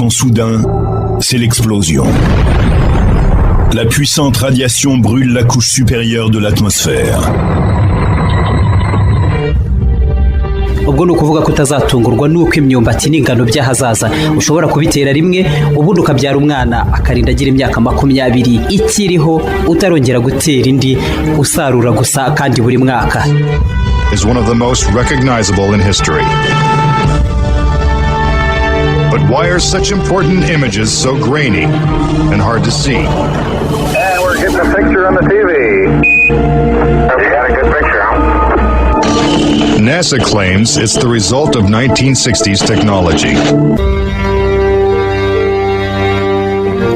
Quand soudain, c'est l'explosion. La puissante radiation brûle la couche supérieure de l'atmosphère. Ubwo ni ukuvuga ko utazatungurwa n'uko imyumbati n'ingano by'ahazaza ushobora kubitera rimwe, ubundi ukabyara umwana akarinda agira imyaka 20 ikiriho, utarongera gutera indi, usarura gusa kandi buri mwaka. Is one of the most recognizable in history. But why are such important images so grainy and hard to see? And we're getting a picture on the TV. You got a good picture, huh? NASA claims it's the result of 1960s technology.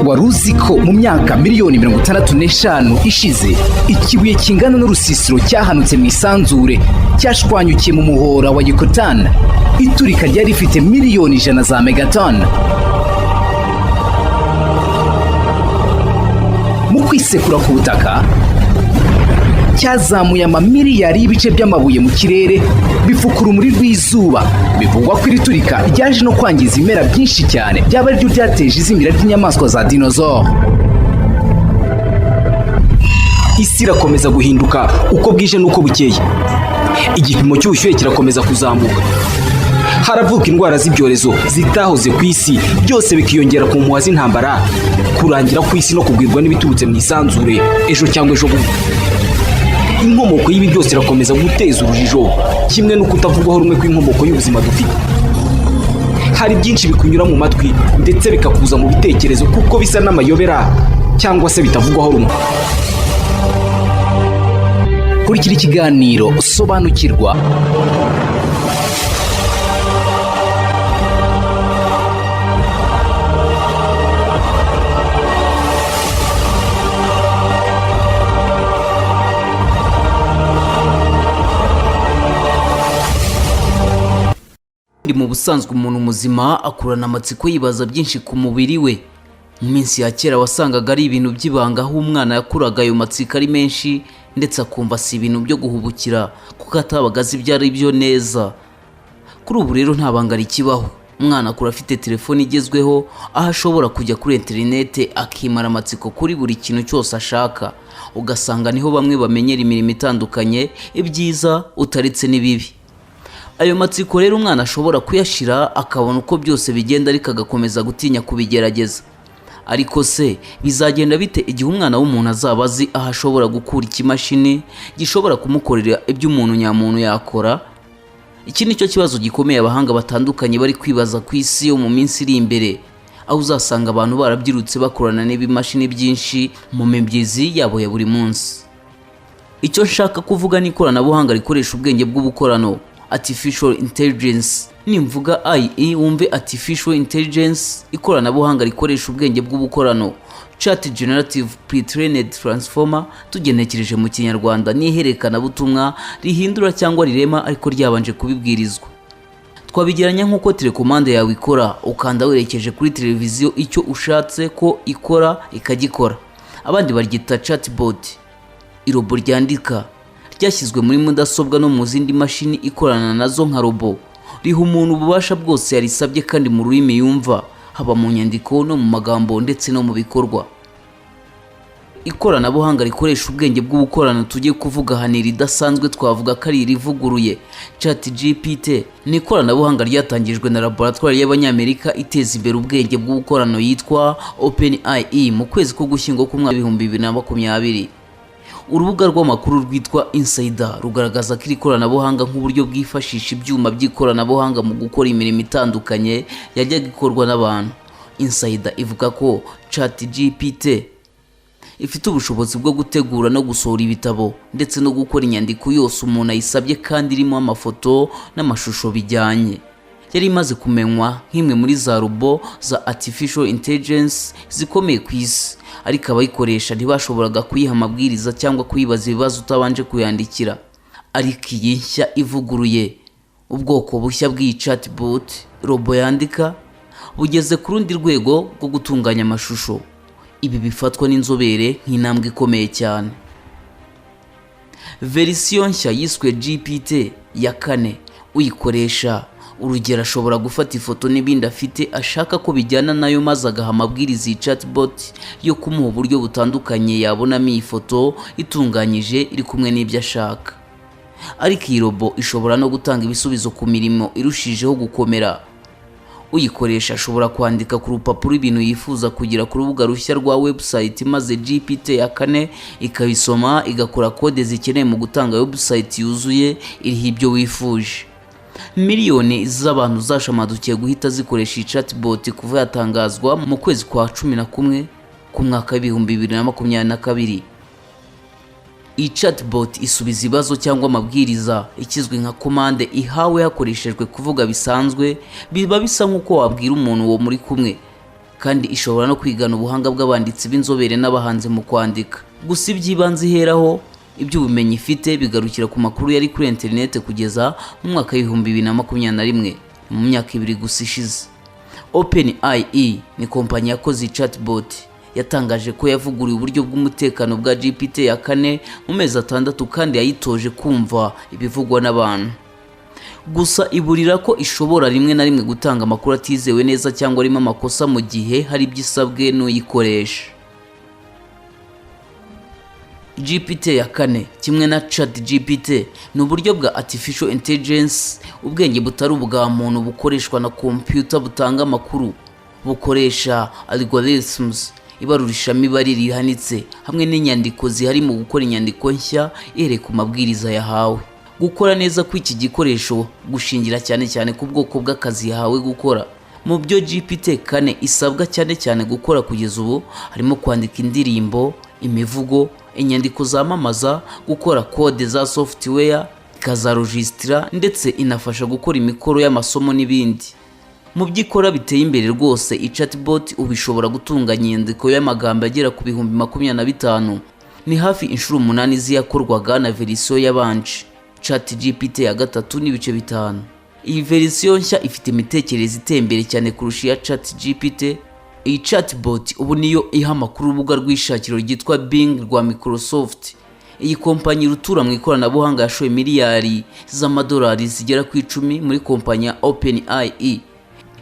Wari uzi ko mu myaka miliyoni 65 ishize, ikibuye kingana n'urusisiro cyahanutse mu isanzure, cyashwanyukiye mu muhora wa Yucatan? Iturika ryari rifite miliyoni 100 za megaton. Mu kwisekura ku butaka, cyazamuye amamiliyari y'ibice by'amabuye mu kirere, bipfuka urumuri rw'izuba. Bivugwa ko iri turika ryaje no kwangiza ibimera byinshi cyane, byaba ariryo ryateje izimira ry'inyamaswa za dinosaure. Isi irakomeza guhinduka uko bwije n'uko bukeye. Igipimo cy'ubushyuhe kirakomeza kuzamuka, haravuka indwara z'ibyorezo zitahoze ku isi, byose bikiyongera ku mpuha z'intambara, kurangira ku isi no kugwirwa n'ibiturutse mu isanzure ejo cyangwa ejo bundi. Inkomoko y'ibi byose irakomeza guteza urujijo, kimwe no kutavugwaho rumwe kw'inkomoko y'ubuzima dufite. Hari byinshi bikunyura mu matwi ndetse bikakuza mu bitekerezo kuko bisa n'amayobera cyangwa se bitavugwaho rumwe. Kurikira ikiganiro Sobanukirwa. Mu busanzwe umuntu muzima akurana amatsiko, yibaza byinshi ku mubiri we. Mu minsi ya kera wasangaga ari ibintu by'ibanga, aho umwana yakuraga ayo matsiko ari menshi, ndetse akumva si ibintu byo guhubukira kuko atabaga azi ibyo ari byo neza. Kuri ubu rero nta banga rikibaho. Umwana akura afite telefone igezweho, aho ashobora kujya kuri interinete akimara amatsiko kuri buri kintu cyose ashaka. Ugasanga niho bamwe bamenyera imirimo itandukanye, ibyiza utaretse n'ibibi. Ayo matsiko rero umwana ashobora kuyashira akabona uko byose bigenda, ariko agakomeza gutinya kubigerageza. Ariko se bizagenda bite igihe umwana w'umuntu azaba azi aho ashobora gukura ikimashini gishobora kumukorera ibyo umuntu nyamuntu yakora? Iki ni cyo kibazo gikomeye abahanga batandukanye bari kwibaza ku isi yo mu minsi iri imbere, aho uzasanga abantu barabyirutse bakorana n'ibimashini byinshi mu mibyizi yabo ya buri munsi. Icyo nshaka kuvuga ni ikoranabuhanga rikoresha ubwenge bw'ubukorano, artificial intelligence. Nimvuga AI wumve artificial intelligence, ikoranabuhanga rikoresha ubwenge bw'ubukorano. Chat Generative Pre-trained Transformer, tugenekereje mu Kinyarwanda, ni ihererekanabutumwa rihindura cyangwa rirema ariko ryabanje kubibwirizwa. Twabigeranya nk'uko telekomande yawe ikora: ukanda werekeje kuri televiziyo icyo ushatse ko ikora ikagikora. Abandi baryita chatbot, irobo ryandika ryashyizwe muri mudasobwa no mu zindi mashini ikorana nazo nka robo. Riha umuntu ububasha bwose yarisabye kandi mu rurimi yumva, haba mu nyandiko no mu magambo ndetse no mu bikorwa. Ikoranabuhanga rikoresha ubwenge bw'ubukorano tujye kuvuga aha ni iridasanzwe, twavuga ko ari irivuguruye. Chat GPT ni ikoranabuhanga ryatangijwe na laboratwari y'Abanyamerika iteza imbere ubwenge bw'ubukorano yitwa OpenAI mu kwezi k'Ugushyingo k'umwaka 2020. Urubuga rw'amakuru rwitwa Insider rugaragaza ko iri koranabuhanga nk'uburyo bwifashisha ibyuma by'ikoranabuhanga mu gukora imirimo itandukanye yajyaga ikorwa n'abantu. Insider ivuga ko Chat GPT ifite ubushobozi bwo gutegura no gusohora ibitabo ndetse no gukora inyandiko yose umuntu ayisabye, kandi irimo amafoto n'amashusho bijyanye. Yari imaze kumenywa nk'imwe muri za robo za artificial intelligence zikomeye ku isi, ariko abayikoresha ntibashoboraga kuyiha amabwiriza cyangwa kuyibaza ibibazo utabanje kuyandikira. Ariko iyi nshya ivuguruye, ubwoko bushya bw'iyi chatbot, robo yandika, bugeze ku rundi rwego rwo gutunganya amashusho. Ibi bifatwa n'inzobere nk'intambwe ikomeye cyane. Verisiyo nshya yiswe GPT ya 4, uyikoresha Urugero, ashobora gufata ifoto n'ibindi afite ashaka ko bijyana nayo, maze agaha amabwiriza iyi chatbot yo kumuha uburyo butandukanye yabonamo iyi foto itunganyije iri kumwe n'ibyo ashaka. Ariko iyi robo ishobora no gutanga ibisubizo ku mirimo irushijeho gukomera. Uyikoresha ashobora kwandika ku rupapuro ibintu yifuza kugira ku rubuga rushya rwa website, maze GPT ya 4 ikabisoma, igakora kode zikenewe mu gutanga website yuzuye iriho ibyo wifuje. Miliyoni z'abantu zashamadukiye guhita zikoresha iyi chatbot kuva yatangazwa mu kwezi kwa 11 ku mwaka w'2022. Iyi chatbot isubiza ibibazo cyangwa amabwiriza, ikizwi nka komande, ihawe hakoreshejwe kuvuga bisanzwe. Biba bisa nk'uko wabwira umuntu uwo muri kumwe. Kandi ishobora no kwigana ubuhanga bw'abanditsi b'inzobere n'abahanzi mu kwandika. Gusa iby'ibanze iheraho, iby'ubumenyi ifite, bigarukira ku makuru yari kuri interineti kugeza mu mwaka w'2021, mu myaka 2 gusa ishize. OpenAI ni kompanyi yakoze iyi chatbot, yatangaje ko yavuguruye uburyo bw'umutekano bwa GPT ya 4 mu mezi 6, kandi yayitoje kumva ibivugwa n'abantu. Gusa iburira ko ishobora rimwe na rimwe gutanga amakuru atizewe neza cyangwa arimo amakosa mu gihe hari ibyo isabwe n'uyikoresha. GPT ya 4, kimwe na Chat GPT, ni uburyo bwa artificial intelligence, ubwenge butari ubwa muntu bukoreshwa na computer butanga amakuru. Bukoresha algorithms, ibarurishamibare rihanitse, hamwe n'inyandiko zihari mu gukora inyandiko nshya ihereye ku mabwiriza yahawe. Gukora neza kw'iki gikoresho gushingira cyane cyane ku bwoko bw'akazi yahawe gukora. Mu byo GPT 4 isabwa cyane cyane gukora kugeza ubu harimo kwandika indirimbo, imivugo, inyandiko zamamaza, gukora kode za software, ikazarojisitira, ndetse inafasha gukora imikoro y'amasomo n'ibindi. Mu byo ikora biteye imbere rwose, iyi chatbot ubu ishobora gutunganya inyandiko y'amagambo agera ku 25,000. Ni hafi inshuro 8 z'iyakorwaga na verisiyo yabanje, Chat GPT ya 3.5. Iyi verisiyo nshya ifite imitekerereze iteye imbere cyane kurusha iya Chat GPT. Iyi chatbot ubu niyo iha amakuru urubuga rw'ishakiro ryitwa Bing rwa Microsoft. Iyi kompanyi rutura mu ikoranabuhanga yashoye miliyari z'amadolari zigera ku 10 muri kompanyi ya OpenAI.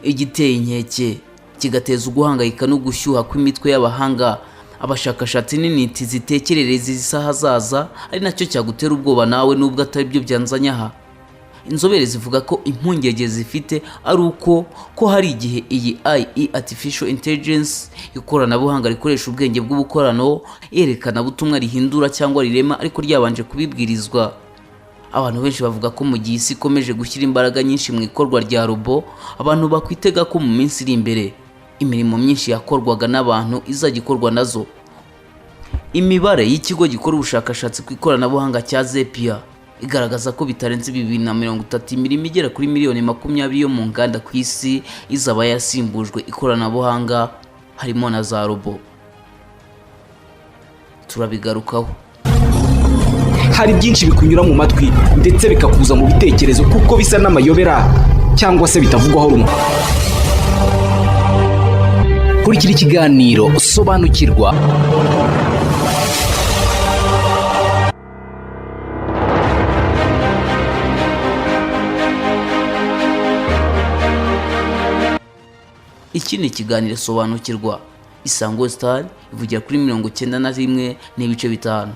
Igiteye inkeke kigateza uguhangayika no gushyuha kw'imitwe y'abahanga, abashakashatsi n'intiti zitekerereza isi ahazaza, ari nacyo cyagutera ubwoba nawe, nubwo atari byo byanzanye aha. Inzobere zivuga ko impungenge zifite ari uko ko hari igihe iyi AI, artificial intelligence, ikoranabuhanga rikoresha ubwenge bw'ubukorano, ihererekanabutumwa rihindura cyangwa rirema ariko ryabanje kubibwirizwa. Abantu benshi bavuga ko mu gihe isi ikomeje gushyira imbaraga nyinshi mu ikorwa rya robo, abantu bakwitega ko mu minsi iri imbere imirimo myinshi yakorwaga n'abantu izajya ikorwa nazo. Imibare y'ikigo gikora ubushakashatsi ku ikoranabuhanga cya Zepia igaragaza ko bitarenze 2030 imirimo igera kuri miliyoni 20 yo mu nganda ku isi izaba yasimbujwe ikoranabuhanga, harimo na za robo. Turabigarukaho. Hari byinshi bikunyura mu matwi ndetse bikakuza mu bitekerezo kuko bisa n'amayobera cyangwa se bitavugwaho rumwe. Kurikira ikiganiro Sobanukirwa. Iki ni ikiganiro Sobanukirwa, Isango Star ivugira kuri 91.5.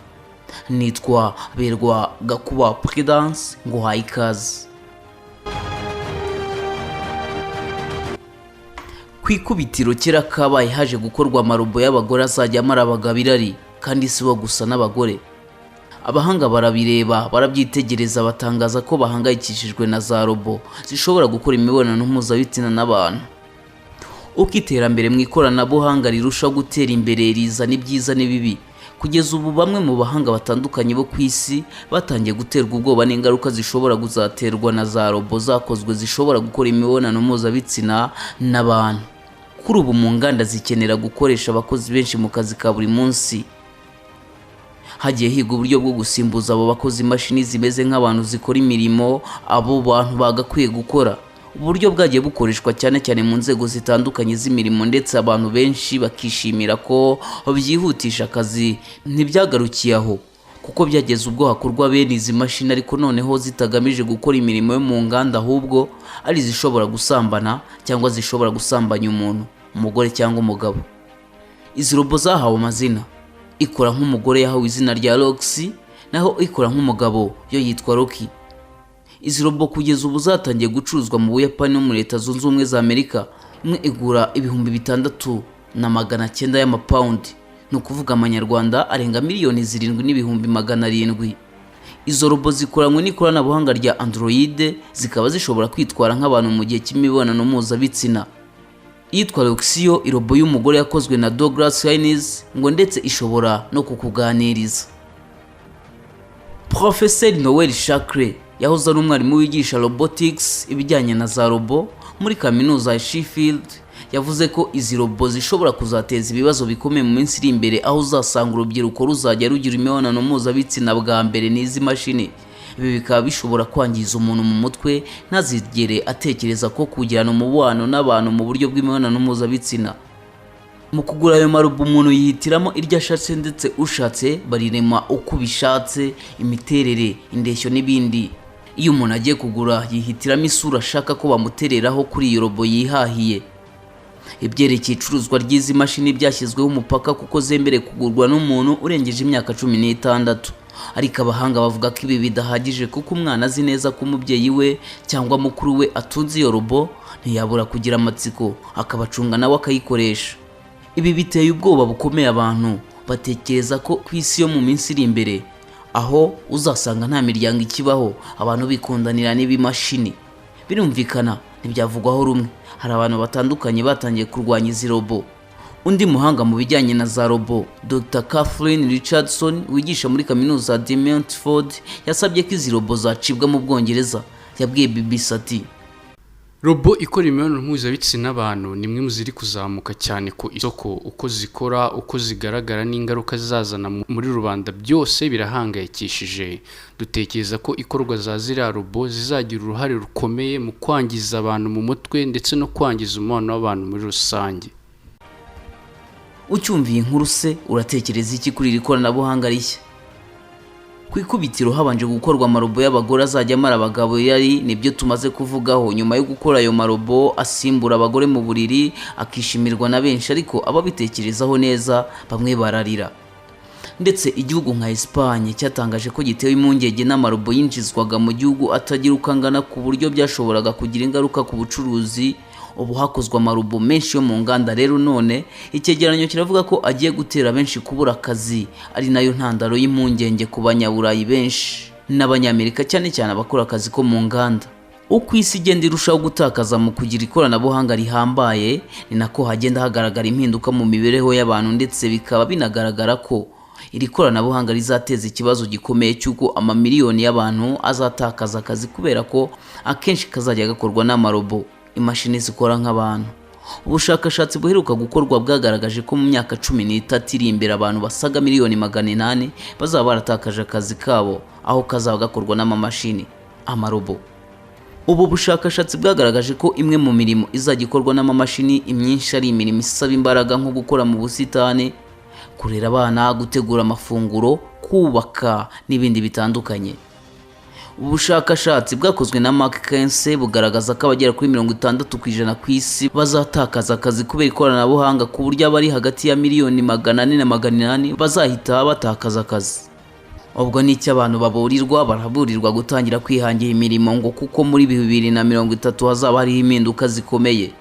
Nitwa Berwa Gakuba Prudence, nguhaye ikaze. Ku ikubitiro, kera kabaye haje gukorwa amarobo y'abagore azajya amara abagabo irari, kandi si bo gusa, n'abagore. Abahanga barabireba, barabyitegereza, batangaza ko bahangayikishijwe na za robo zishobora gukora imibonano mpuzabitsina n'abantu. Uko iterambere mu ikoranabuhanga rirushaho gutera imbere, rizana ibyiza n'ibibi. Kugeza ubu bamwe mu bahanga batandukanye bo ku isi batangiye guterwa ubwoba n'ingaruka zishobora kuzaterwa na za robo zakozwe zishobora gukora imibonano mpuzabitsina n'abantu. Kuri ubu mu nganda zikenera gukoresha abakozi benshi mu kazi ka buri munsi, hagiye higwa uburyo bwo gusimbuza abo bakozi imashini zimeze nk'abantu zikora imirimo abo bantu bagakwiye gukora. Uburyo bwagiye bukoreshwa cyane cyane mu nzego zitandukanye z'imirimo, ndetse abantu benshi bakishimira ko byihutisha akazi. Ntibyagarukiye aho, Kuko byageze ubwo hakorwa bene izi mashini, ariko noneho zitagamije gukora imirimo yo mu nganda, ahubwo ari izishobora gusambana cyangwa zishobora gusambanya umuntu, umugore cyangwa umugabo. Izi robo zahawe amazina: ikora nk'umugore yahawe izina rya Roxy, naho ikora nk'umugabo yo yitwa Rocky. Izi robo kugeza ubu zatangiye gucuruzwa mu Buyapani no muri Leta Zunze Ubumwe za Amerika. Imwe igura 6900 y'amapawundi, ni ukuvuga amanyarwanda arenga 7,700,000. Izo robo zikoranywe n'ikoranabuhanga rya Android, zikaba zishobora kwitwara nk'abantu mu gihe cy'imibonano mpuzabitsina. Iyitwa Roxy yo, irobo y'umugore yakozwe na Douglas Hines, ngo ndetse ishobora no kukuganiriza. Profeseri Noel Shakre yahoze ari umwarimu wigisha robotics, ibijyanye na za robo, muri kaminuza ya Sheffield, yavuze ko izi robo zishobora kuzateza ibibazo bikomeye mu minsi iri imbere, aho uzasanga urubyiruko ruzajya rugira imibonano mpuzabitsina bwa mbere n'izi mashini. Ibi bikaba bishobora kwangiza umuntu mu mutwe, ntazigere atekereza ko kugirana umubano n'abantu mu buryo bw'imibonano mpuzabitsina. Mu kugura ayo marobo, umuntu yihitiramo iryo ashatse, ndetse ushatse barirema uko ubishatse, imiterere, indeshyo n'ibindi. Iyo umuntu agiye kugura, yihitiramo isura ashaka ko bamutereraho kuri iyo robo yihahiye. Ibyerekeye icuruzwa ry'izi mashini byashyizweho umupaka, kuko zemerewe kugurwa n'umuntu urengeje imyaka 16. Ariko abahanga bavuga ko ibi bidahagije, kuko umwana azi neza ko umubyeyi we cyangwa mukuru we atunze iyo robo, ntiyabura kugira amatsiko akabacunga nawe akayikoresha. Ibi biteye ubwoba bukomeye abantu batekereza ko ku isi yo mu minsi iri imbere, aho uzasanga nta miryango ikibaho, abantu bikundanira n'ibimashini. Birumvikana ntibyavugwaho rumwe, hari abantu batandukanye batangiye kurwanya izi robo. Undi muhanga mu bijyanye na za robo, Dr Kathleen Richardson, wigisha muri kaminuza ya De Montfort, yasabye ko izi robo zacibwa mu Bwongereza. Yabwiye BBC ati: Robo ikora imibonano mpuzabitsina n'abantu ni imwe mu ziri kuzamuka cyane ku isoko. Uko zikora, uko zigaragara n'ingaruka zizazana muri rubanda, byose birahangayikishije. Dutekereza ko ikorwa za ziriya robo zizagira uruhare rukomeye mu kwangiza abantu mu mutwe ndetse no kwangiza umubano w'abantu muri rusange. Ucyumviye inkuru se, uratekereza iki kuri iri koranabuhanga rishya? Ku ikubitiro habanje gukorwa amarobo y'abagore azajya amara abagabo yari, nibyo tumaze kuvugaho. Nyuma yo gukora ayo marobo asimbura abagore mu buriri, akishimirwa na benshi, ariko ababitekerezaho neza bamwe bararira. Ndetse igihugu nka Espagne cyatangaje ko gitewe impungenge n'amarobo yinjizwaga mu gihugu atagira uko angana, ku buryo byashoboraga kugira ingaruka ku bucuruzi. Ubu hakozwe amarobo menshi yo mu nganda rero, none icyegeranyo kiravuga ko agiye gutera benshi kubura akazi, ari nayo ntandaro y'impungenge ku Banyaburayi benshi n'Abanyamerika, cyane cyane abakora akazi ko mu nganda. Uko isi igenda irushaho gutakaza mu kugira ikoranabuhanga rihambaye, ni nako hagenda hagaragara impinduka mu mibereho y'abantu, ndetse bikaba binagaragara ko iri koranabuhanga rizateza ikibazo gikomeye cy'uko amamiliyoni y'abantu azatakaza akazi, kubera ko akenshi kazajya gakorwa n'amarobo, imashini zikora nk'abantu. Ubushakashatsi buheruka gukorwa bwagaragaje ko mu myaka 13 iri imbere, abantu basaga 800,000,000 bazaba baratakaje akazi kabo, aho kazaba gakorwa n'amamashini, amarobo. Ubu bushakashatsi bwagaragaje ko imwe mu mirimo izajya ikorwa n'amamashini, imyinshi ari imirimo isaba imbaraga, nko gukora mu busitani, kurera abana, gutegura amafunguro, kubaka n'ibindi bitandukanye. Ubushakashatsi bwakozwe na McKinsey bugaragaza ko abagera kuri 60% ku isi bazatakaza akazi kubera ikoranabuhanga, ku buryo abari hagati ya 400,000,000 na 800 bazahita batakaza akazi. Ubwo n'icyo abantu baburirwa? Baraburirwa gutangira kwihangira imirimo, ngo kuko muri 2030 hazaba hariho impinduka zikomeye.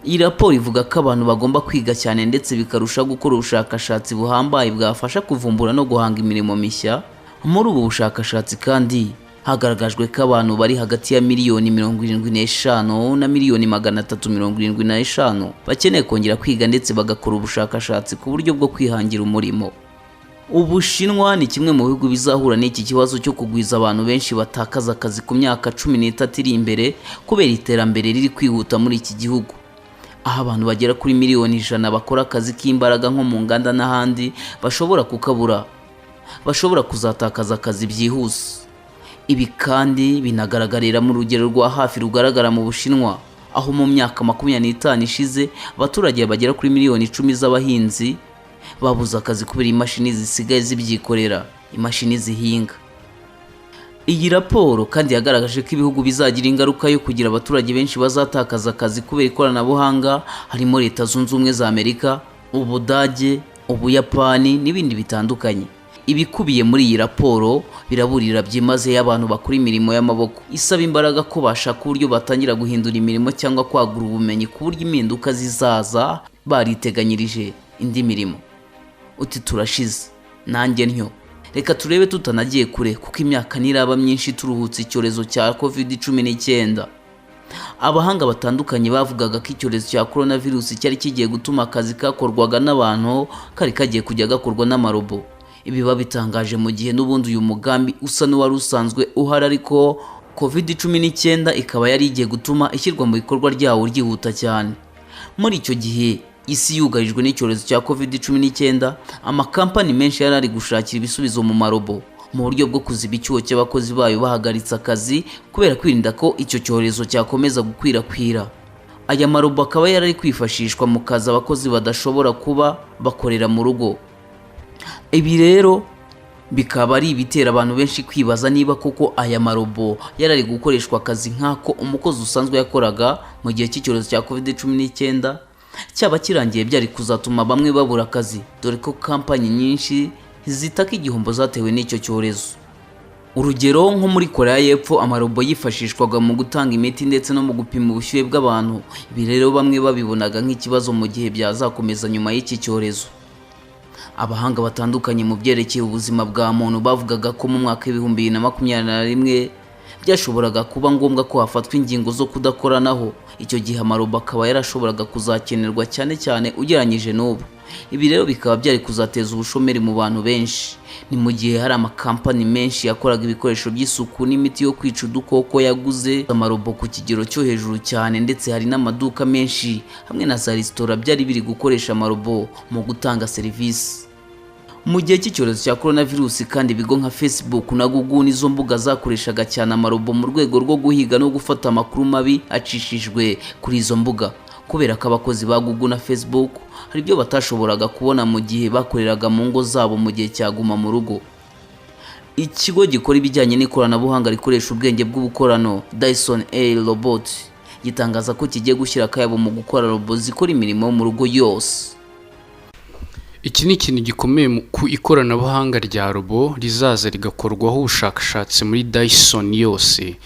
Iyi raporo ivuga ko abantu bagomba kwiga cyane, ndetse bikarushaho gukora ubushakashatsi buhambaye bwafasha kuvumbura no guhanga imirimo mishya. Muri ubu bushakashatsi kandi hagaragajwe ko abantu bari hagati ya 75,000,000 na 375,000,000 bakeneye kongera kwiga ndetse bagakora ubushakashatsi ku buryo bwo kwihangira umurimo. Ubushinwa ni kimwe mu bihugu bizahura n'iki kibazo cyo kugwiza abantu benshi batakaza akazi ku myaka 13 iri imbere, kubera iterambere riri kwihuta muri iki gihugu, aho abantu bagera kuri 100,000,000 bakora akazi k'imbaraga nko mu nganda n'ahandi bashobora kukabura, bashobora kuzatakaza akazi byihuse. Ibi kandi binagaragarira mu rugero rwa hafi rugaragara mu Bushinwa, aho mu myaka 25 ishize abaturage bagera kuri 10,000,000 z'abahinzi babuze akazi kubera imashini zisigaye zibyikorera. Imashini zihinga. Iyi raporo kandi yagaragaje ko ibihugu bizagira ingaruka yo kugira abaturage benshi bazatakaza akazi kubera ikoranabuhanga harimo Leta Zunze Ubumwe za Amerika, Ubudage, Ubuyapani n'ibindi bitandukanye. Ibikubiye muri iyi raporo biraburira byimazeyo abantu bakora imirimo y'amaboko isaba imbaraga ko bashaka uburyo batangira guhindura imirimo cyangwa kwagura ubumenyi, ku buryo impinduka zizaza bariteganyirije indi mirimo. Uti turashize? Nanjye ntyo. Reka turebe tutanagiye kure, kuko imyaka ntiraba myinshi turuhutse icyorezo cya COVID-19. Abahanga batandukanye bavugaga ko icyorezo cya coronavirus cyari kigiye gutuma akazi kakorwaga n'abantu kari kagiye kujya gakorwa n'amarobo. Ibi babitangaje mu gihe n'ubundi uyu mugambi usa n'uwari usanzwe uhari, ariko COVID-19 ikaba yari igiye gutuma ishyirwa mu bikorwa ryawo ryihuta cyane. Muri icyo gihe isi yugarijwe n'icyorezo cya COVID-19, amakampani menshi yari ari gushakira ibisubizo mu marobo mu buryo bwo kuziba icyuho cy'abakozi bayo bahagaritse akazi kubera kwirinda ko icyo cyorezo cyakomeza gukwirakwira. Aya marobo akaba yari ari kwifashishwa mu kazi abakozi badashobora kuba bakorera mu rugo. Ibi rero bikaba ari ibitera abantu benshi kwibaza niba koko aya marobo yari ari gukoreshwa akazi nk'ako umukozi usanzwe yakoraga mu gihe cy'icyorezo cya COVID-19 cyaba kirangiye, byari kuzatuma bamwe babura akazi, dore ko kampanyi nyinshi zitaka igihombo zatewe n'icyo cyorezo. Urugero, nko muri Korea y'Epfo, amarobo yifashishwaga mu gutanga imiti ndetse no mu gupima ubushyuhe bw'abantu. Ibi rero bamwe babibonaga nk'ikibazo mu gihe byazakomeza nyuma y'iki cyorezo. Abahanga batandukanye mu byerekeye ubuzima bwa muntu bavugaga ko mu mwaka w'2021 byashoboraga kuba ngombwa ko hafatwa ingingo zo kudakoranaho. Icyo gihe amarobo akaba yarashoboraga kuzakenerwa cyane cyane ugereranyije n'ubu. Ibi rero bikaba byari kuzateza ubushomeri mu bantu benshi. Ni mu gihe hari amakampani menshi yakoraga ibikoresho by'isuku n'imiti yo kwica udukoko yaguze amarobo ku kigero cyo hejuru cyane, ndetse hari n'amaduka menshi hamwe na za resitora byari biri gukoresha amarobo mu gutanga serivisi. Mu gihe cy'icyorezo cya coronavirus kandi, ibigo nka Facebook na Google nizo mbuga zakoreshaga cyane amarobo mu rwego rwo guhiga no gufata amakuru mabi acishijwe kuri izo mbuga, kubera ko abakozi ba Google na Facebook hari ibyo batashoboraga kubona mu gihe bakoreraga mu ngo zabo mu gihe cya guma mu rugo. Ikigo gikora ibijyanye n'ikoranabuhanga rikoresha ubwenge bw'ubukorano, Dyson A Robot, gitangaza ko kigiye gushyira akayabo mu gukora robo zikora imirimo yo mu rugo yose. Iki ni ikintu gikomeye ku ikoranabuhanga rya robo rizaza rigakorwaho ubushakashatsi muri Dyson yose,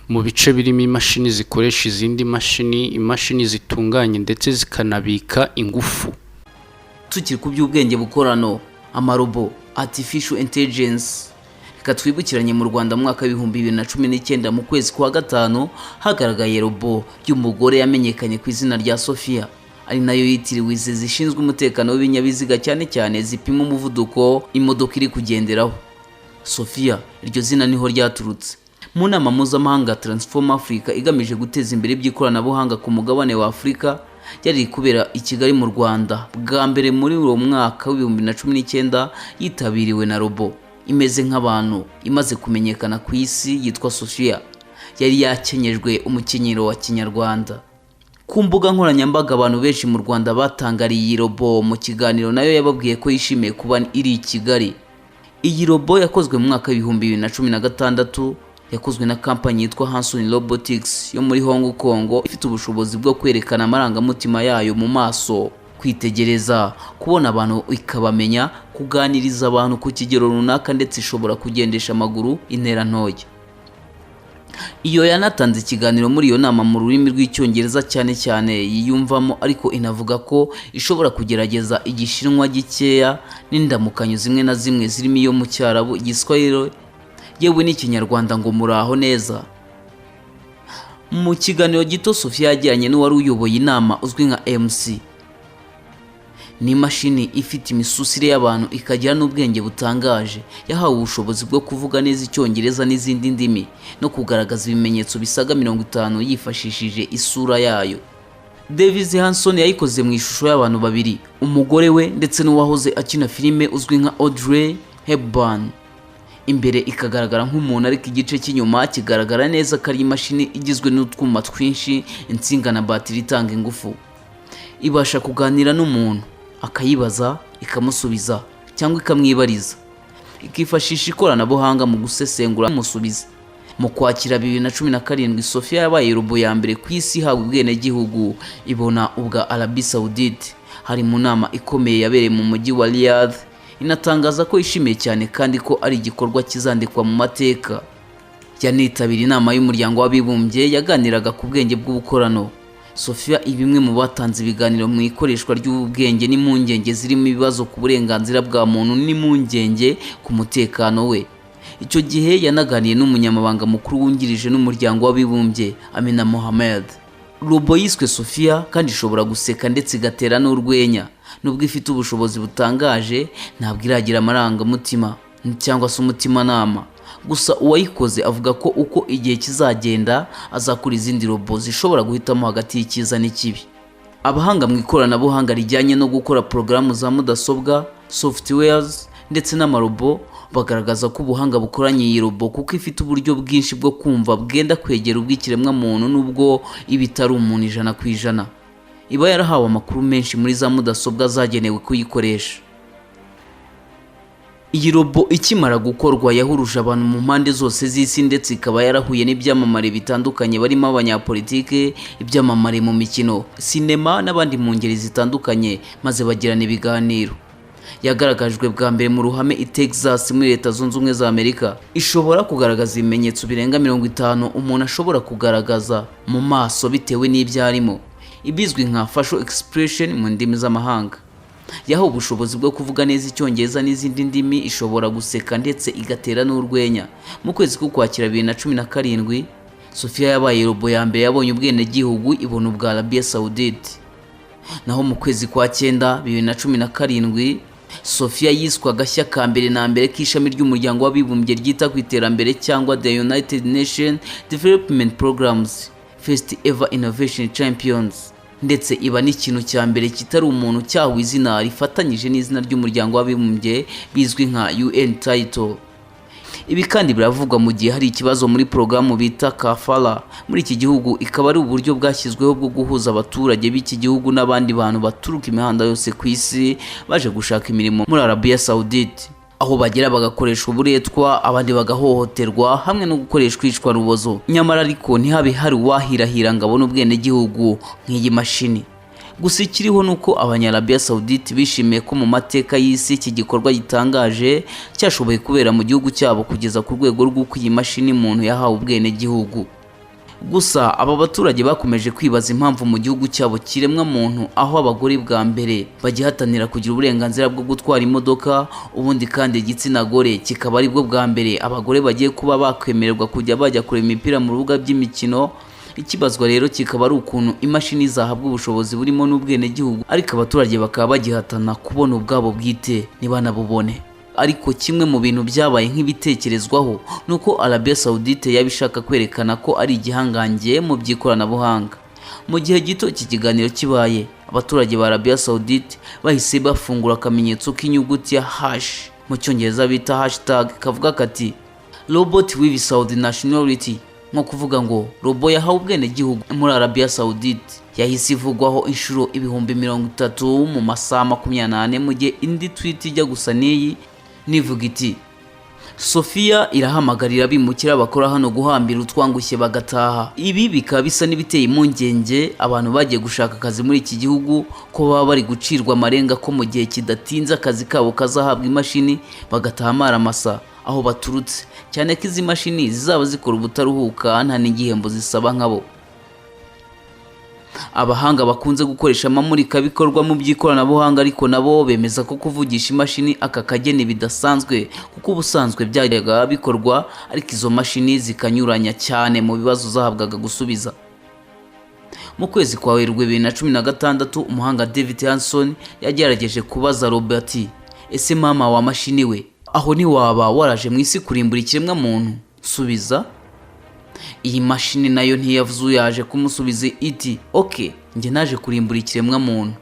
mu bice birimo imashini zikoresha izindi mashini, imashini zitunganya ndetse zikanabika ingufu. Tukiri ku by'ubwenge bukorano, amarobo, artificial intelligence, reka twibukiranye mu Rwanda mu mwaka w'2019 mu kwezi kwa gatanu hagaragaye robo y'umugore yamenyekanye ku izina rya Sofia, ari nayo yitiriwe izi zishinzwe umutekano w'ibinyabiziga, cyane cyane zipima umuvuduko imodoka iri kugenderaho. Sofia, iryo zina niho ryaturutse. Mu nama mpuzamahanga Transform Africa igamije guteza imbere iby'ikoranabuhanga ku mugabane wa Afurika yari iri kubera i Kigali mu Rwanda bwa mbere muri uwo mwaka w'2019, yitabiriwe na robo imeze nk'abantu imaze kumenyekana ku isi yitwa Sofia, yari yakenyejwe umukenyero wa kinyarwanda. Ku mbuga nkoranyambaga, abantu benshi mu Rwanda batangariye iyi robo. Mu kiganiro nayo yababwiye ko yishimiye kuba iri i Kigali. Iyi robo yakozwe mu mwaka w'2016, yakozwe na kampanyi yitwa Hanson Robotics yo muri Hong Kong. Ifite ubushobozi bwo kwerekana amarangamutima yayo mu maso, kwitegereza, kubona abantu ikabamenya, kuganiriza abantu ku kigero runaka, ndetse ishobora kugendesha amaguru intera ntoya. Iyo yanatanze ikiganiro muri iyo nama mu rurimi rw'Icyongereza cyane cyane yiyumvamo, ariko inavuga ko ishobora kugerageza Igishinwa gikeya n'indamukanyo zimwe na zimwe zirimo iyo mu Cyarabu, Igiswahili, yewe n'Ikinyarwanda ngo "Muraho neza". Mu kiganiro gito Sofia yagiranye n'uwari uyoboye inama uzwi nka MC. Ni imashini ifite imisusire y'abantu, ikagira n'ubwenge butangaje. Yahawe ubushobozi bwo kuvuga neza Icyongereza n'izindi ndimi no kugaragaza ibimenyetso bisaga 50 yifashishije isura yayo. Davis Hanson yayikoze mu ishusho y'abantu babiri, umugore we ndetse n'uwahoze akina filime uzwi nka Audrey Hepburn. Imbere ikagaragara nk'umuntu, ariko igice cy'inyuma kigaragara neza ko ari imashini igizwe n'utwuma twinshi, insinga na batiri itanga ingufu. Ibasha kuganira n'umuntu, akayibaza ikamusubiza cyangwa ikamwibariza. Ikifashisha ikoranabuhanga mu gusesengura musubiza. Mu Kwakira 2017, Sofia yabaye robo ya mbere ku isi ihawe ubwenegihugu, ibona ubwa Arabie Saoudite. Hari mu nama ikomeye yabereye mu mujyi wa Riyadh, inatangaza ko yishimiye cyane kandi ko ari igikorwa kizandikwa mu mateka. Yanitabiriye inama y'Umuryango w'Abibumbye yaganiraga ku bwenge bw'ubukorano. Sofia iba imwe mu batanze ibiganiro mu ikoreshwa ry'ubwenge n'impungenge zirimo ibibazo ku burenganzira bwa muntu n'impungenge ku mutekano we. Icyo gihe yanaganiye n'umunyamabanga mukuru wungirije n'Umuryango w'Abibumbye, Amina Mohamed. Robo yiswe Sofia kandi ishobora guseka ndetse igatera n'urwenya. Nubwo ifite ubushobozi butangaje, ntabwo iragira amarangamutima cyangwa se umutimanama. Gusa uwayikoze avuga ko uko igihe kizagenda azakora izindi robo zishobora guhitamo hagati y'icyiza n'ikibi. Abahanga mu ikoranabuhanga rijyanye no gukora porogaramu za mudasobwa, softwares, ndetse n'amarobo bagaragaza ko ubuhanga bukoranye iyi robo, kuko ifite uburyo bwinshi bwo kumva bwenda kwegera ubw'ikiremwamuntu, nubwo iba itari umuntu 100%. Iba yarahawe amakuru menshi muri za mudasobwa zagenewe kuyikoresha. Iyi robo ikimara gukorwa yahuruje abantu mu mpande zose z'isi, ndetse ikaba yarahuye n'ibyamamare bitandukanye barimo abanyapolitike, ibyamamare mu mikino, sinema n'abandi mu ngeri zitandukanye, maze bagirana ibiganiro. Yagaragajwe bwa mbere mu ruhame i Texas muri Leta Zunze Ubumwe za Amerika. Ishobora kugaragaza ibimenyetso birenga 50 umuntu ashobora kugaragaza mu maso bitewe n'ibyo arimo, ibizwi nka facial expression mu ndimi z'amahanga. Yahawe ubushobozi bwo kuvuga neza Icyongereza n'izindi ndimi. Ishobora guseka ndetse igatera n'urwenya. Mu kwezi k'Ukwakira 2017, Sofia yabaye robo ya mbere yabonye ubwenegihugu, ibona ubwa Arabia Saoudite. Naho mu kwezi kwa cyenda 2017, Sofia yiswe agashya ka mbere na mbere k'ishami ry'Umuryango w'Abibumbye ryita ku iterambere, cyangwa the United Nations Development Programs First Ever Innovation Champions, ndetse iba n'ikintu cya mbere kitari umuntu cyahawe izina rifatanyije n'izina ry'Umuryango w'Abibumbye, bizwi nka UN title. Ibi kandi biravugwa mu gihe hari ikibazo muri porogaramu bita Kafala muri iki gihugu, ikaba ari uburyo bwashyizweho bwo guhuza abaturage b'iki gihugu n'abandi bantu baturuka imihanda yose ku isi baje gushaka imirimo muri Arabia Saoudite, aho bagera bagakoreshwa uburetwa, abandi bagahohoterwa hamwe no gukoreshwa iyicwa rubozo. Nyamara ariko ntihabe hari uwahirahira ngo abone ubwenegihugu nk'iyi mashini. Gusa ikiriho ni uko Abanyarabiya Saudite bishimiye ko mu mateka y'isi iki gikorwa gitangaje cyashoboye kubera mu gihugu cyabo, kugeza ku rwego rw'uko iyi mashini muntu yahawe ubwenegihugu. Gusa aba baturage bakomeje kwibaza impamvu mu gihugu cyabo kiremwa muntu, aho abagore bwa mbere bagihatanira kugira uburenganzira bwo gutwara imodoka, ubundi kandi igitsina gore kikaba aribwo bwa mbere abagore bagiye kuba bakwemererwa kujya bajya kureba imipira mu bibuga by'imikino. Ikibazwa rero kikaba ari ukuntu imashini zahabwa ubushobozi burimo n'ubwenegihugu, ariko abaturage bakaba bagihatana kubona ubwabo bwite ntibanabubone. Ariko kimwe mu bintu byabaye nk'ibitekerezwaho ni uko Arabia Saoudite yaba ishaka kwerekana ko ari igihangange mu by'ikoranabuhanga. Mu gihe gito iki kiganiro kibaye, abaturage ba Arabia Saoudite bahise bafungura akamenyetso k'inyuguti ya hash, mu Cyongereza bita hashtag, kavuga kati "Robot with Saudi nationality", nko kuvuga ngo robo yahawe ubwenegihugu muri Arabia Saoudite. Yahise ivugwaho inshuro 30,000 mu masaha 24, mu gihe indi tweet ijya gusa n'iyi nivuga iti: "Sofia irahamagarira abimukira bakora hano guhambira utwangushye bagataha." Ibi bikaba bisa n'ibiteye impungenge abantu bagiye gushaka akazi muri iki gihugu, ko baba bari gucirwa amarenga ko mu gihe kidatinze akazi kabo kazahabwa imashini, bagataha amaramasa aho baturutse, cyane ko izi mashini zizaba zikora ubutaruhuka nta n'igihembo zisaba nkabo. Abahanga bakunze gukoresha amamurikabikorwa mu by'ikoranabuhanga ariko nabo bemeza ko kuvugisha imashini aka kageni bidasanzwe, kuko ubusanzwe byajyaga bikorwa, ariko izo mashini zikanyuranya cyane mu bibazo zahabwaga gusubiza. Mu kwezi kwa Werurwe 2016, umuhanga David Hanson yagerageje kubaza Robert: "Ese mama wa mashini we, aho ntiwaba waraje mu isi kurimbura ikiremwamuntu? Subiza." Iyi mashini nayo ntiyazuyaje kumusubiza iti: "Ok, njye naje kurimbura ikiremwamuntu."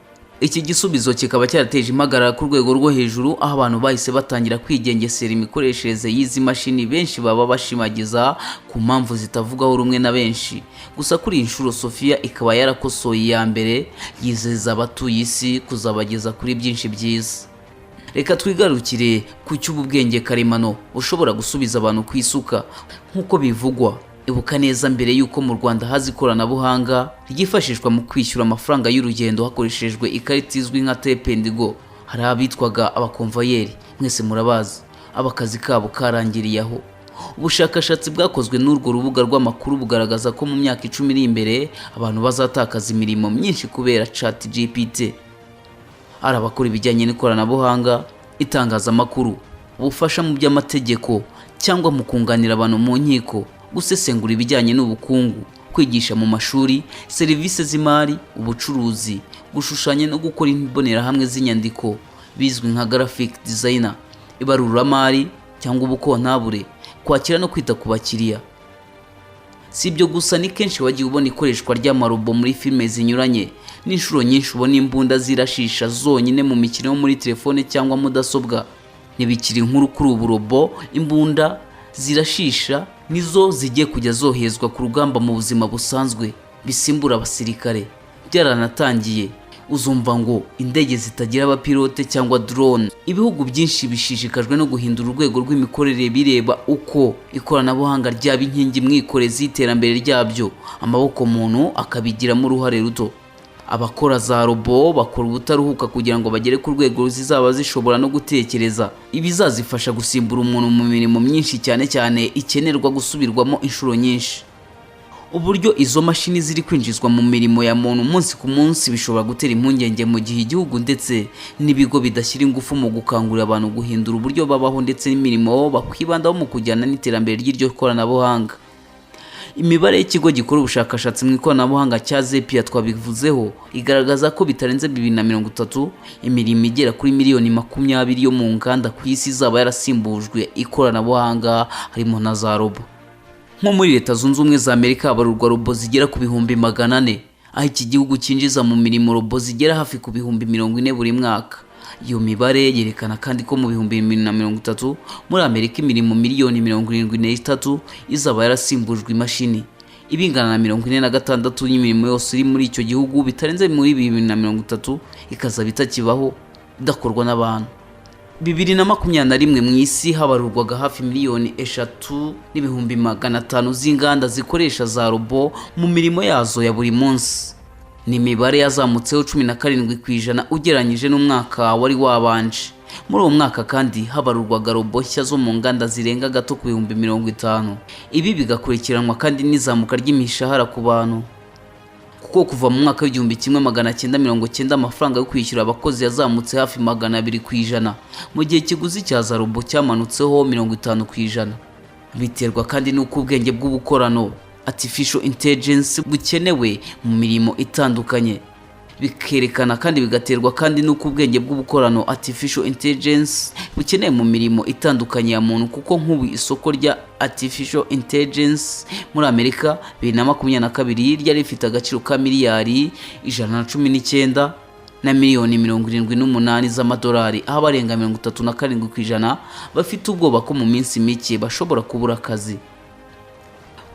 Iki gisubizo kikaba cyarateje impagarara ku rwego rwo hejuru, aho abantu bahise batangira kwigengesera imikoreshereze y'izi mashini, benshi baba bashimagiza ku mpamvu zitavugwaho rumwe na benshi. Gusa kuri iyi nshuro Sofia ikaba yarakosoye iya mbere, yizeza abatuye isi kuzabageza kuri byinshi byiza. Reka twigarukire ku cy'ubu bwenge karemano bushobora gusubiza abantu ku isuka nk'uko bivugwa. Ibuka neza, mbere y'uko mu Rwanda haza ikoranabuhanga ryifashishwa mu kwishyura amafaranga y'urugendo hakoreshejwe ikarita izwi nka Tap and Go, hari abitwaga abakomvayeri, mwese murabazi, aba akazi kabo karangiriye aho. Ubushakashatsi bwakozwe n'urwo rubuga rw'amakuru bugaragaza ko mu myaka 10 iri imbere abantu bazatakaza imirimo myinshi kubera Chat GPT. Ari abakora ibijyanye n'ikoranabuhanga, itangazamakuru, ubufasha mu by'amategeko cyangwa mu kunganira abantu mu nkiko, gusesengura ibijyanye n'ubukungu, kwigisha mu mashuri, serivisi z'imari, ubucuruzi, gushushanya no gukora imbonerahamwe z'inyandiko bizwi nka graphic designer, ibaruramari cyangwa ubukontabure, kwakira no kwita ku bakiriya. Si ibyo gusa, ni kenshi wagiye ubona ikoreshwa ry'amarobo muri filime zinyuranye, n'inshuro nyinshi ubona imbunda zirashisha zonyine mu mikino yo muri telefone cyangwa mudasobwa. Ntibikiri inkuru kuri ubu, robo, imbunda zirashisha nizo zigiye kujya zoherezwa ku rugamba mu buzima busanzwe, bisimbura abasirikare. Byaranatangiye, uzumva ngo indege zitagira abapilote cyangwa drone. Ibihugu byinshi bishishikajwe no guhindura urwego rw'imikorere, bireba uko ikoranabuhanga ryaba inkingi mwikorezi y'iterambere ryabyo, amaboko muntu akabigiramo uruhare ruto. Abakora za robo bakora ubutaruhuka kugira ngo bagere ku rwego zizaba zishobora no gutekereza, ibizazifasha gusimbura umuntu mu mirimo myinshi, cyane cyane ikenerwa gusubirwamo inshuro nyinshi. Uburyo izo mashini ziri kwinjizwa mu mirimo ya muntu umunsi ku munsi bishobora gutera impungenge mu gihe igihugu ndetse n'ibigo bidashyira ingufu mu gukangurira abantu guhindura uburyo babaho ndetse n'imirimo bakwibandaho mu kujyana n'iterambere ry'iryo koranabuhanga. Imibare y'ikigo gikora ubushakashatsi mu ikoranabuhanga cya Zippia twabivuzeho, igaragaza ko bitarenze 2030 imirimo igera kuri miliyoni 20 yo mu nganda ku isi izaba yarasimbujwe ikoranabuhanga, harimo na za robo. Nko muri Leta Zunze Ubumwe za Amerika habarurwa robo zigera ku 400,000, aho iki gihugu cyinjiza mu mirimo robo zigera hafi ku 40,000 buri mwaka. Iyo mibare yerekana kandi ko mu 2030 muri Amerika imirimo miliyoni 73 izaba yarasimbujwe imashini, ibingana na 46 y'imirimo yose iri muri icyo gihugu bitarenze muri 2030 ikazaba itakibaho, idakorwa n'abantu. 2021 mu isi habarurwaga hafi miliyoni 3.5 million z'inganda zikoresha za robo mu mirimo yazo ya buri munsi. Ni imibare yazamutseho 17% ugereranyije n'umwaka wari wabanje. Muri uwo mwaka kandi habarurwaga robo nshya zo mu nganda zirenga gato ku 50,000. Ibi bigakurikiranwa kandi n'izamuka ry'imishahara ku bantu, kuko kuva mu mwaka w'1990 amafaranga yo kwishyura abakozi yazamutse hafi 200%, mu gihe ikiguzi cya za robo cyamanutseho 50%. Biterwa kandi n'uko ubwenge bw'ubukorano, artificial intelligence, bukenewe mu mirimo itandukanye. Bikerekana kandi bigaterwa kandi n'uko ubwenge bw'ubukorano, artificial intelligence, bukenewe mu mirimo itandukanye ya muntu, kuko nk'ubu isoko rya artificial intelligence muri Amerika 2022 ryari rifite agaciro ka miliyari 119 na miliyoni 78 z'amadolari, aho abarenga 37% bafite ubwoba ko mu minsi mike bashobora kubura akazi.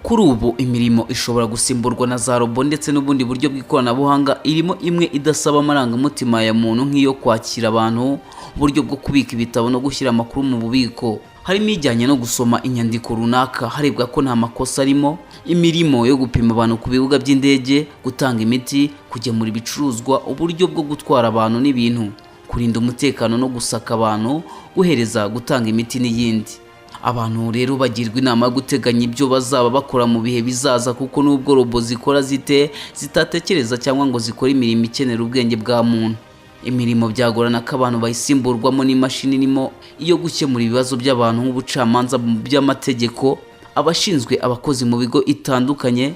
Kuri ubu imirimo ishobora gusimburwa na za robo ndetse n'ubundi buryo bw'ikoranabuhanga irimo imwe idasaba amarangamutima ya muntu, nk'iyo kwakira abantu, uburyo bwo kubika ibitabo no gushyira amakuru mu bubiko. Harimo ijyanye no gusoma inyandiko runaka harebwa ko nta makosa arimo, imirimo yo gupima abantu ku bibuga by'indege, gutanga imiti, kugemura ibicuruzwa, uburyo bwo gutwara abantu n'ibintu, kurinda umutekano no gusaka abantu, guhereza, gutanga imiti n'iyindi. Abantu rero bagirwa inama yo guteganya ibyo bazaba bakora mu bihe bizaza, kuko nubwo robo zikora zite, zitatekereza cyangwa ngo zikore imirimo ikenera ubwenge bwa muntu. Imirimo byagorana ko abantu bayisimburwamo n'imashini irimo iyo gukemura ibibazo by'abantu, nk'ubucamanza mu by'amategeko, abashinzwe abakozi mu bigo itandukanye,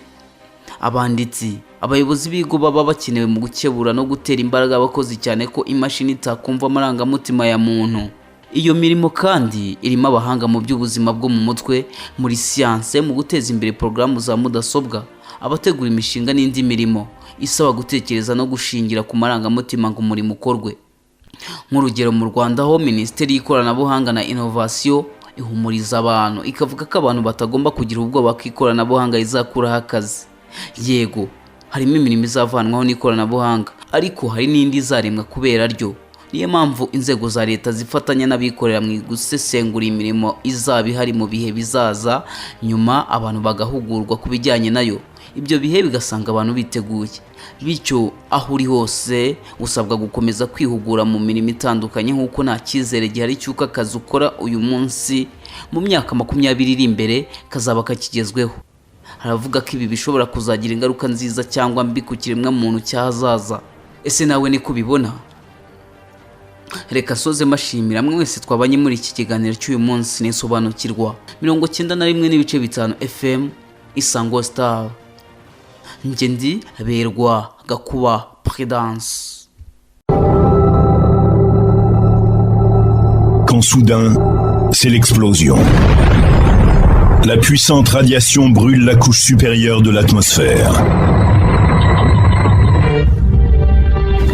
abanditsi, abayobozi b'ibigo baba bakenewe mu gukebura no gutera imbaraga abakozi, cyane ko imashini itakumva amarangamutima ya muntu. Iyo mirimo kandi irimo abahanga mu by'ubuzima bwo mu mutwe, muri siyanse, mu guteza imbere porogaramu za mudasobwa, abategura imishinga n'indi mirimo isaba gutekereza no gushingira ku marangamutima ngo umurimo ukorwe. Nk'urugero, mu Rwanda ho Minisiteri y'Ikoranabuhanga na Inovasiyo ihumuriza abantu, ikavuga ko abantu batagomba kugira ubwoba ko ikoranabuhanga rizakuraho akazi. Yego, harimo imirimo izavanwaho n'ikoranabuhanga, ariko hari n'indi izaremwa kubera ryo. Niyo mpamvu inzego za leta zifatanya n'abikorera mu gusesengura imirimo izaba ihari mu bihe bizaza, nyuma abantu bagahugurwa ku bijyanye nayo, ibyo bihe bigasanga abantu biteguye. Bityo aho uri hose usabwa gukomeza kwihugura mu mirimo itandukanye, nk'uko nta cyizere gihari cy'uko akazi ukora uyu munsi mu myaka 20 iri imbere kazaba kakigezweho. Haravuga ko ibi bishobora kuzagira ingaruka nziza cyangwa mbi ku kiremwamuntu cy'ahazaza. Ese nawe niko ubibona? Reka soze mashimira mwe mwese twabanye muri iki kiganiro cy'uyu munsi. Nisobanukirwa 91.5 FM, Isango Star. Njye ndi Berwa Gakuba Prudence. Quand soudain, c'est l'explosion. La puissante radiation brûle la couche supérieure de l'atmosphère.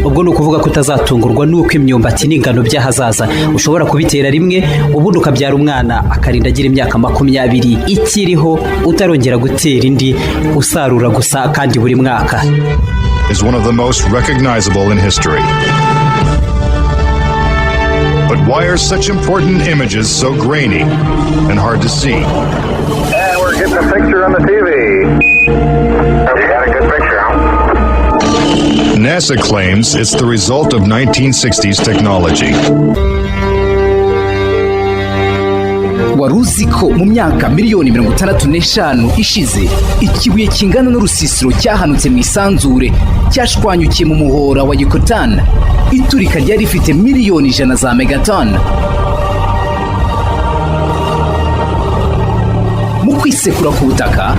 Ubwo ni ukuvuga ko utazatungurwa n'uko imyumbati n'ingano by'ahazaza ushobora kubitera rimwe, ubundi ukabyara umwana akarinda agira imyaka 20 ikiriho utarongera gutera indi, usarura gusa kandi buri mwaka. Is one of the most recognizable in history. But why are such important images so grainy and hard to see? And we're getting a picture on the TV. You got a good picture, huh? NASA claims it's the result of 1960s technology. Wari uzi ko mu myaka miliyoni 65 ishize ikibuye kingana n'urusisiro cyahanutse mu isanzure, cyashwanyukiye mu muhora wa Yucatan? Iturika ryari rifite miliyoni 100 za megaton. Mu kwisekura ku butaka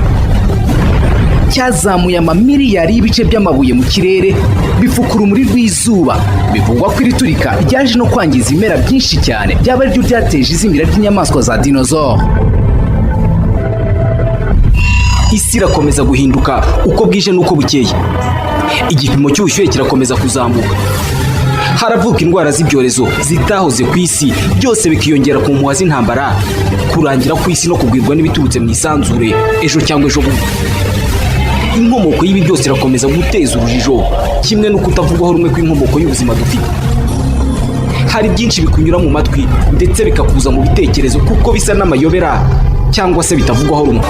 cyazamuye amamiliyari y'ibice by'amabuye mu kirere, bifuka urumuri rw'izuba. Bivugwa ko iri turika ryaje no kwangiza ibimera byinshi cyane, byaba ariryo ryateje izimira ry'inyamaswa za dinosaur. Isi irakomeza guhinduka uko bwije n'uko bukeye. Igipimo cy'ubushyuhe kirakomeza kuzamuka. Haravuka indwara z'ibyorezo zitahoze ku isi, byose bikiyongera ku mpuha z'intambara, kurangira ku isi no kugwirwa n'ibiturutse mu isanzure ejo cyangwa ejo bundi. Inkomoko y'ibi byose irakomeza guteza urujijo, kimwe no kutavugwaho rumwe kw'inkomoko y'ubuzima dufite. Hari byinshi bikunyura mu matwi ndetse bikakuza mu bitekerezo, kuko bisa n'amayobera cyangwa se bitavugwaho rumwe.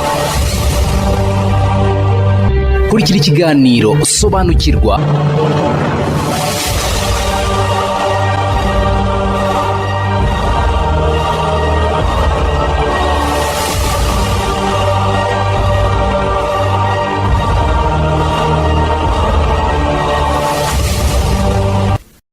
Kurikira ikiganiro Sobanukirwa.